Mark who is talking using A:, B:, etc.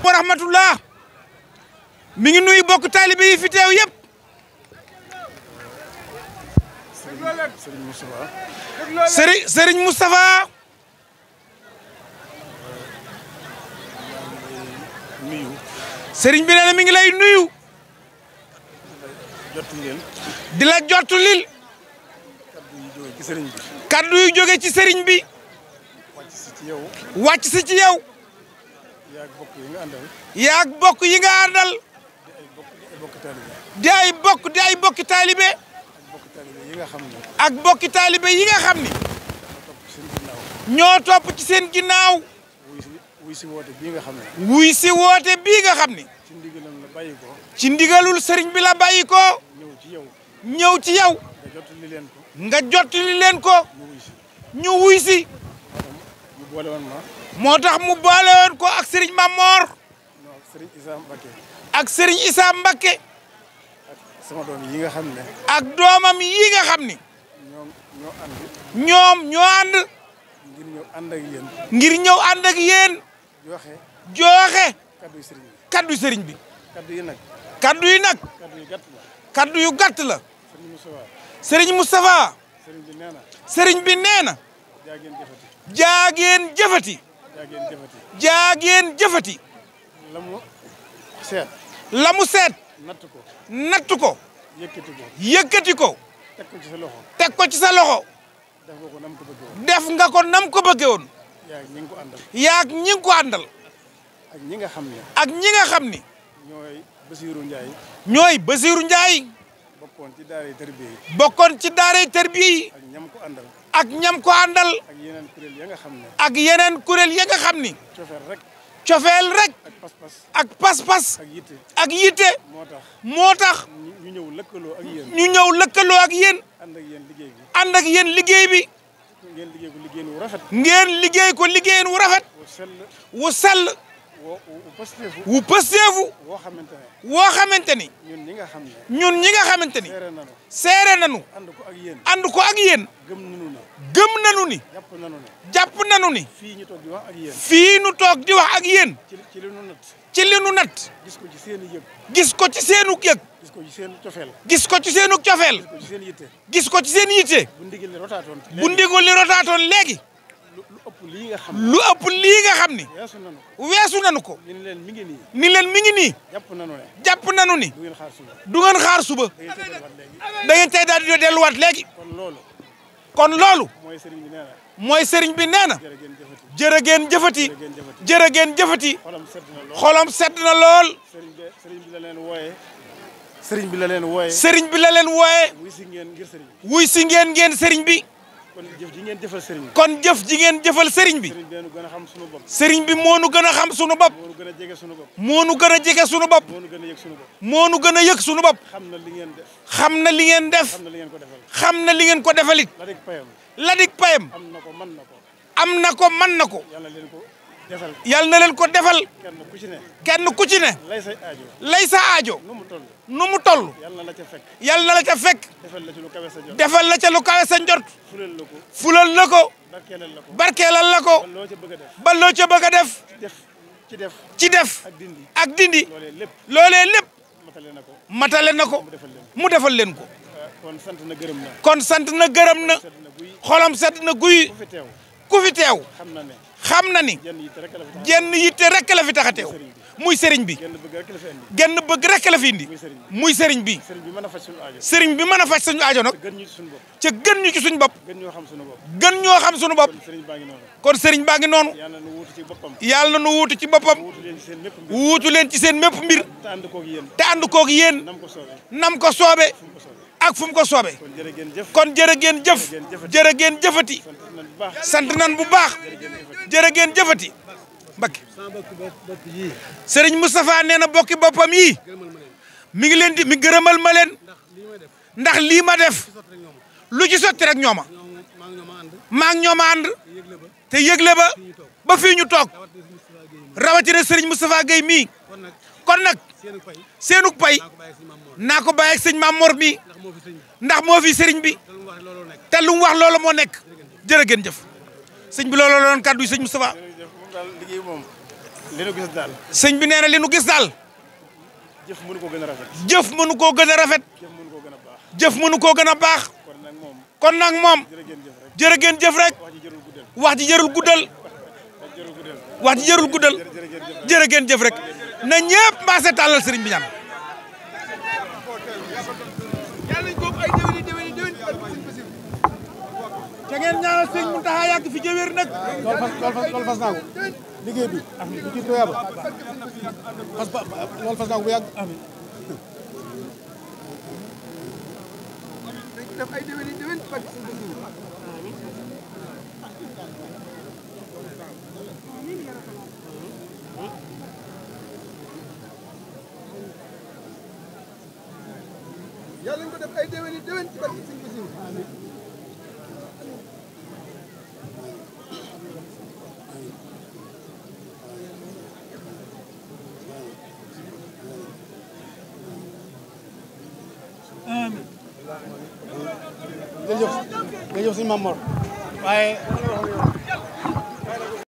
A: wa rahmatullah mi ngi nuyu bokk taalibe yi fi teew yëpp. Serigne Moustapha. Serigne bi nee na mi ngi lay nuyu. di la jottulil. kaddu yu jóge ci Serigne bi. wàcc si ci yow. yaag bokk yi nga àndal. di ay bokki taalibe. ak bokki taalibe yi nga xam ni. ñoo topp ci seen ginnaaw.
B: wuy si woote bii nga xam ne.
A: wuy si woote bii nga xam ni.
B: ci ndigalam la bàyyi ko.
A: ci ndigalul Serigne bi la bàyyi ko.
B: ñëw ci yow.
A: ñëw ci yow.
B: nga jottali leen ko.
A: nga jottali leen ko. ñu wuy si.
B: mu boole woon ma.
A: moo tax mu boole woon ko ak Serigne Mamor.
B: ak Serigne Issa Mbacké.
A: ak Serigne Issa Mbacké.
B: ak sama doom yi nga xam ne.
A: ak doomam yi nga xam ni.
B: ñoo ànd.
A: ñoom ñoo ànd.
B: ngir ñëw ànd ak yéen.
A: ngir ñëw ànd ak yéen.
B: joxe.
A: kaddu
B: Serigne bi.
A: kaddu Serigne bi.
B: kaddu yi nag.
A: kaddu yi nag.
B: kaddu yu gàtt la.
A: kaddu yu gàtt la.
B: Serigne Moustapha.
A: Serigne Moustapha.
B: Serigne bi nee na.
A: Serigne bi nee na.
B: jaageen jëfati.
A: jaageen jëfati. jaageen jëfati.
B: la mu seet.
A: la mu seet.
B: natt ko.
A: natt ko.
B: yëkkati ko.
A: yëkkati ko.
B: teg ko ci sa loxo.
A: teg ko ci sa loxo.
B: def nga ko nam ko bëggee woon.
A: def nga ko nam ko bëggee woon.
B: yaag ñi nga ko àndal.
A: yaag ñi nga ko àndal.
B: ak ñi nga xam ne.
A: ak ñi nga xam ni.
B: ñooy Basirou Ndiaye.
A: ñooy Basirou Ndiaye.
B: bokkoon ci daaray tarbiya yi.
A: bokkoon ci daaray tarbiya yi.
B: ak ñam ko àndal.
A: ak ñam ko àndal.
B: ak yeneen kuréel ya nga xam ne.
A: ak yeneen kuréel ya nga xam ni.
B: cofeel rek.
A: cofeel rek.
B: ak pas-pas.
A: ak pas-pas.
B: ak yitte.
A: ak yitte.
B: moo tax.
A: ñu
B: ñëw lëkkaloo ak yéen.
A: ñu ñëw lëkkaloo ak yéen.
B: ànd ak yéen liggéey bi.
A: ànd ak yéen liggéey bi.
B: ngeen liggéey ko liggéeyin wu rafet.
A: ngeen liggéey ko liggéeyin wu rafet. wu sell.
B: wu pësteefu.
A: wu pësteefu.
B: woo xamante ne.
A: woo xamante ni.
B: ñun ñi nga xam ne.
A: ñun ñi nga xamante ni.
B: seere nanu.
A: seere nanu.
B: ànd ko ak yéen.
A: ànd ko ak yéen.
B: gëm nanu ne.
A: gëm nanu ni.
B: jàpp nanu ne.
A: jàpp nanu ni.
B: fii ñu toog di wax ak yéen.
A: fii ñu toog di wax ak yéen.
B: ci li nu nat.
A: ci li nu nat.
B: gis ko ci seeni yëg.
A: gis ko ci seenu yëg.
B: gis ko ci seen cofeel.
A: gis ko ci seenu cofeel.
B: gis ko ci seen yitte.
A: gis ko ci seen yitte.
B: bu ndigal li rotaatoon.
A: bu ndigal li rotaatoon léegi.
B: lu ëpp lii nga xam ne.
A: lu ëpp lii nga xam ni.
B: weesu nanu ko.
A: weesu nanu ko.
B: ni leen mi ngi nii.
A: ni leen mi ngi nii.
B: jàpp nanu ne.
A: jàpp nanu ni.
B: du ngeen xaar suba.
A: du ngeen xaar suba. da ngeen tey daal di delluwaat léegi.
B: kon loolu.
A: kon loolu.
B: mooy sëriñ bi nee na.
A: mooy sëriñ bi nee na. jërë ngeen jëfati. jërë ngeen jëfati. xolam sedd na lool.
B: sëriñ bi la leen wooyee. sëriñ bi la leen wooyee.
A: sëriñ bi la leen wooyee.
B: wuy si ngeen ngir sëriñ bi.
A: wuy si ngeen sëriñ bi.
B: kon jëf ji ngeen jëfal sëriñ bi.
A: kon jëf ji ngeen jëfal sëriñ bi.
B: sëriñ bi gën a xam sunu bopp.
A: sëriñ bi moo nu gën a xam sunu bopp.
B: moo nu gën a jege sunu bopp.
A: moo nu gën a jege sunu bopp.
B: moo nu gën a yëg sunu bopp.
A: moo nu gën a yëg sunu bopp.
B: xam na li ngeen def.
A: xam na li ngeen def.
B: xam na li ngeen ko defal.
A: xam na li ngeen ko defalit.
B: la dik payam.
A: la dik payam.
B: am na ko mën na ko.
A: am na ko mën na ko.
B: yàlla leen ko defal.
A: yàlla na leen ko defal.
B: kenn ku ci ne.
A: kenn ku ci ne.
B: lay say aajo.
A: lay sa aajo.
B: nu mu toll.
A: nu mu toll.
B: yàlla na la ca fekk.
A: yàlla na la ca fekk.
B: defal la ci lu kawe sa njort.
A: defal la ca lu kawe sa njort.
B: fulal la ko.
A: fulal la ko.
B: barkeelal la ko.
A: barkeelal la ko.
B: ba loo ca bëgg a def.
A: ba loo ca bëgg a def.
B: ci def.
A: ci def.
B: ak dindi.
A: ak dindi.
B: loolee lépp.
A: loolee lépp.
B: matale na ko.
A: matale na ko. mu defal leen ko.
B: kon sant na gërëm na.
A: kon sant na gërëm na. xolam sedd na guy.
B: ku fi teew.
A: ku fi teew.
B: xam na ne.
A: xam na ni. jenn yitte rek la fi tax a teew. muy sëriñ bi. genn bëgg rek la fi indi. muy sëriñ bi.
B: sëriñ bi mën a faj suñu aajo.
A: sëriñ bi mën a faj suñu aajo nag.
B: gën ñu ci suñu bopp.
A: ca gën ñu ci suñu bopp.
B: gën ñoo xam suñu bopp.
A: gën ñoo xam suñu bopp.
B: kon sëriñ baa ngi noonu.
A: kon sëriñ baa ngi noonu.
B: yàlla na nu wuutu ci boppam.
A: yàlla na nu wuutu ci boppam. wuutu leen ci seen mépp mbir.
B: te ànd koog yéen.
A: te ànd koog yéen.
B: nam ko soobee.
A: nam ko soobee. ak fu mu ko soobee.
B: kon jërë ngeen jëf.
A: kon jërë ngeen jëf. jërë ngeen jëfati. sant nan bu baax. jërë ngeen jëfati. Mbakke. Sëriñ Moustapha nee na bokki boppam yii. mi ngi leen di mi gërëmal ma leen. ndax lii ma def. lu ci sotti rek ñooma. maa ngi ñooma ànd. te yëgle ba fii ñu toog. rawatina Sëriñ Moustapha Gueye mii. kon nag seenug pay naa ko bàyyi ak sëñ Mamor mi ndax moo fi sëriñ bi te lu mu wax loolu moo nekk jërë ngeen jëf sëñ bi loolu la doon kàddu yi sëñ Moustapha.
B: liggéey moom li nu gis daal.
A: sëñ bi nee na li nu gis daal.
B: jëf mënu koo gën a rafet.
A: jëf mënu koo gën a rafet.
B: jëf mënu koo gën a baax.
A: jëf mënu koo gën a baax. kon nag moom. jërë ngeen jëf rek. wax ji jërul guddal. wax ji jërul guddal. jërë ngeen jëf rek. na ñëpp maase tàllal sëriñ bi ñaan. te ngeen ñaanal sëñ Mountakha yàgg fi jëwër nag.
C: loolu fas naa ko liggéey bi lu ci tuyaaba loolu fas naa ko bu yàgg. def ay déwén yàlla ñu ko def ay déwén ci barke Sëñ Basiru. amiin. jërëjëf jërëjëf sëñ Mamor waaye